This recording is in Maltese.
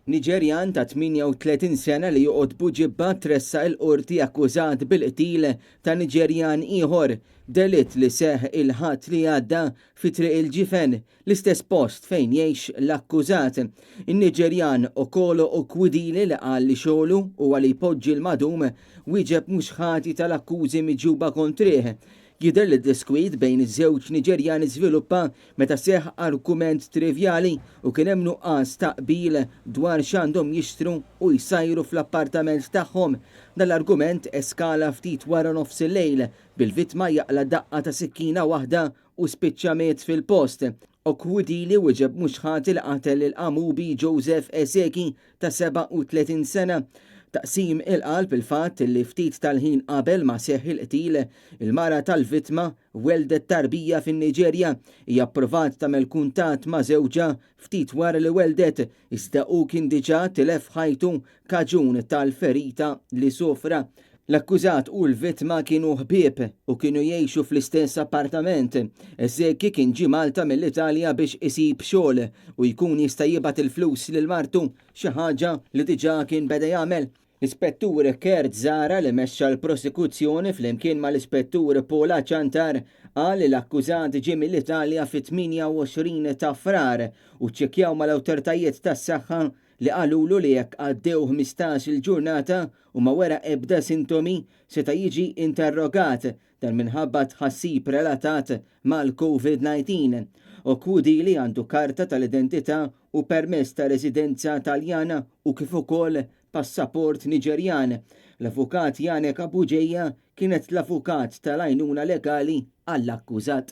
Niġerjan ta' 38 sena li joqgħod Buġibba tressaq il-Qorti akkużat bil-qtil ta' Niġerjan ieħor, delitt li seħħ il-Ħadd li għadda fi Triq il-Ġifen, l-istess post fejn jgħix l-akkużat. In-Niġerjan Okolo Okwudili li qal li xogħlu huwa li jpoġġi l-madum wieġeb mhux ħati tal-akkużi miġjuba kontrih. Jidher li d-diskwit bejn iż-żewġ Niġerjani żviluppa meta seħħ argument trivjali u kien hemm nuqqas ta' qbil dwar x'għandhom jixtru u jsajru fl-appartament tagħhom. Dan l-argument eskala ftit wara nofsillejl, bil-vittma jaqla' daqqa ta' sikkina waħda u spiċċa miet fil-post. Okwudili wieġeb mhux ħati li qatel lil Amubi Joseph Eseki ta' 37 sena. Taqsim il-qalb il-fatt li ftit tal-ħin qabel ma seħħ il-qtil, il-mara tal-vittma welldet tarbija fin-Niġerja. Hija ppruvat tagħmel kuntatt ma' żewġha ftit wara li welldet, iżda hu kien diġà tilef ħajtu kaġun tal-ferita li sofra. L-akkużat u l-vittma kienu ħbieb u kienu jgħixu fl-istess appartament. Ezeki kien ġie Malta mill-Italja biex isib xogħol u jkun jista' jibgħat il-flus lil martu, xi ħaġa li diġà kien beda jagħmel. L-Ispettur Kurt Zahra li mexxa l-prosekuzzjoni flimkien mal-Ispettur Paula Ciantar qal li l-akkużat ġie mill-Italja fit-28 ta' Frar u ċċekkjaw mal-awtoritajiet tas-saħħa li qalulu li jekk għaddew 15-il ġurnata u ma wera ebda sintomi seta' jiġi interrogat, dan minħabba tħassib relatat mal-Covid 19. Okwudili għandu karta tal-identità u permess ta' residenza Taljana u kif ukoll passaport Niġerjan. L-Avukat Janek Abugeja kienet l-avukat tal-għajnuna legali għall-akkużat.